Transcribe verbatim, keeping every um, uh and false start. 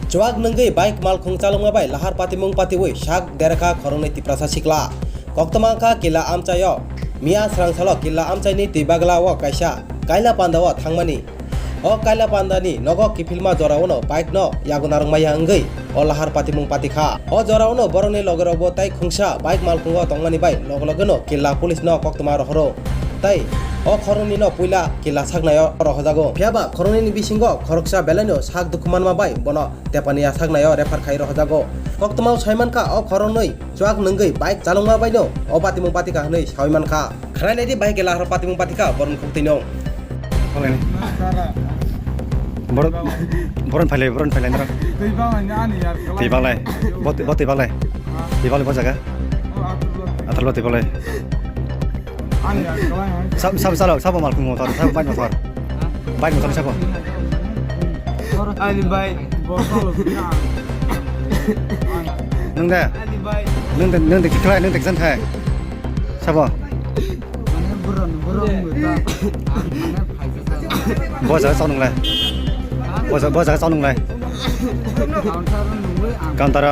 Chuak nwngwi bike malkhung chalokma bai lahar patimung patiwi sak derkha khoroknwi Tiprasa sikla. Koktwma wngkha Killa amchaio. Miya srangsalo Killa amchaini twi bagla o kaisa kaila panda o thangmani. O kaila pandani nogo kiphilma jorao no bike no yago narwk maya wngwi o lahar patimung patikha. O jorao no borokni logerokbo tai khungsa bike malkhungo tongmani bai loge loge no Killa police no koktwma rohoro. Tai o khoroknwi no puila Killa saknaio rohojago. Phiyaba khoroknwini bisingo khoroksa belai no sak dukhu manma bai bono Tepania saknaio refer khai rohojago. Koktwmao saimankha o khoroknwi chuak nwngwi bike chalokma baino o patimung patikha hwnwi sawi mankha. Khwnai naidi bike lahar patimung patikha borokni khukti no. Borok, borok phailai, borok phailai nara. Twi banglai ni ani yar. Twi banglai. Bo twi, bo twi banglai. Twi banglai bo jaga. Athalo twi banglai. Ani yar, kalai hai. Sab, sab, sab, sab malkhung motor, sab bike motor. Bike motor sabo. Ani bai. Nwng de? Ani bai. Nwng de, nwng de kikhwlai, nwng de kisan thai. Sabo. Mane buron, buron muta. Mane phaisa. Bo jaga chao nunglai. Bo jaga, bo jaga chao nunglai. Counter nungwi ang. Counter.